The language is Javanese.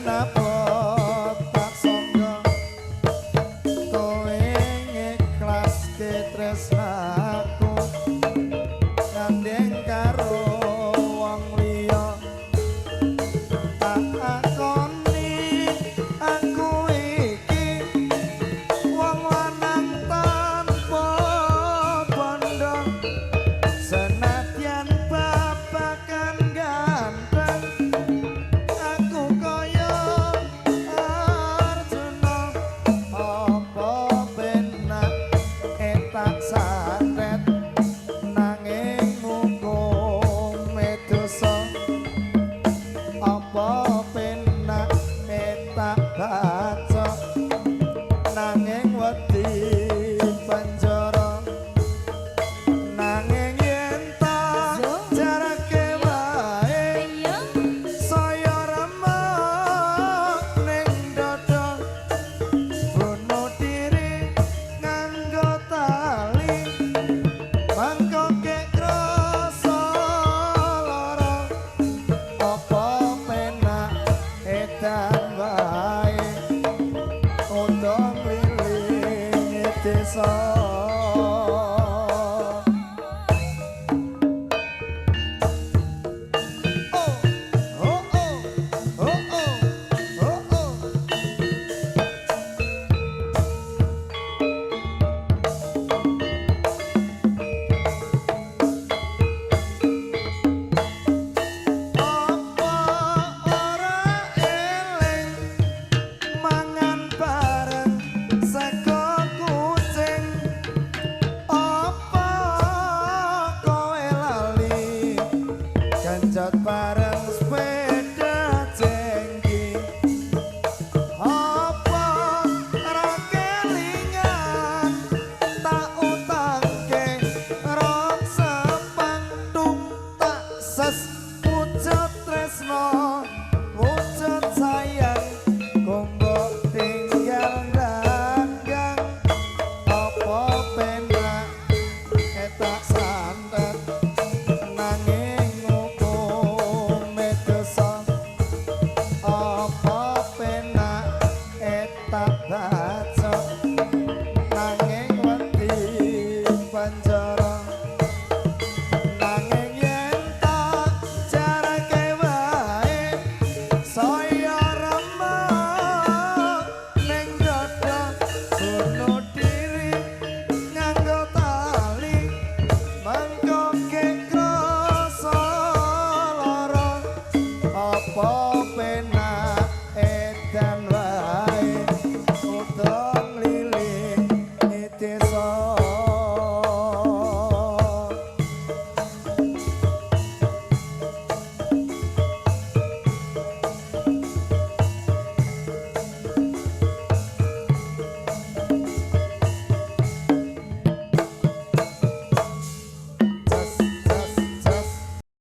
Nabok tak sangga kowe ngiklaske tresnaku gandeng karo wong liya. Tak akoni aku iki wong lanang tanpa bondo, senadyan babakan ganteng aku kaya Arjuna. Apa penak etak santet nanging ngukume dosa, apa penak etak bacok nanging wedi penjara, nanging yen tak jarake wae saya remuk ning dada, bunuh diri nganggo tali mangko kek krasa lara. Apa penak edan wae utawa nglilingi desa.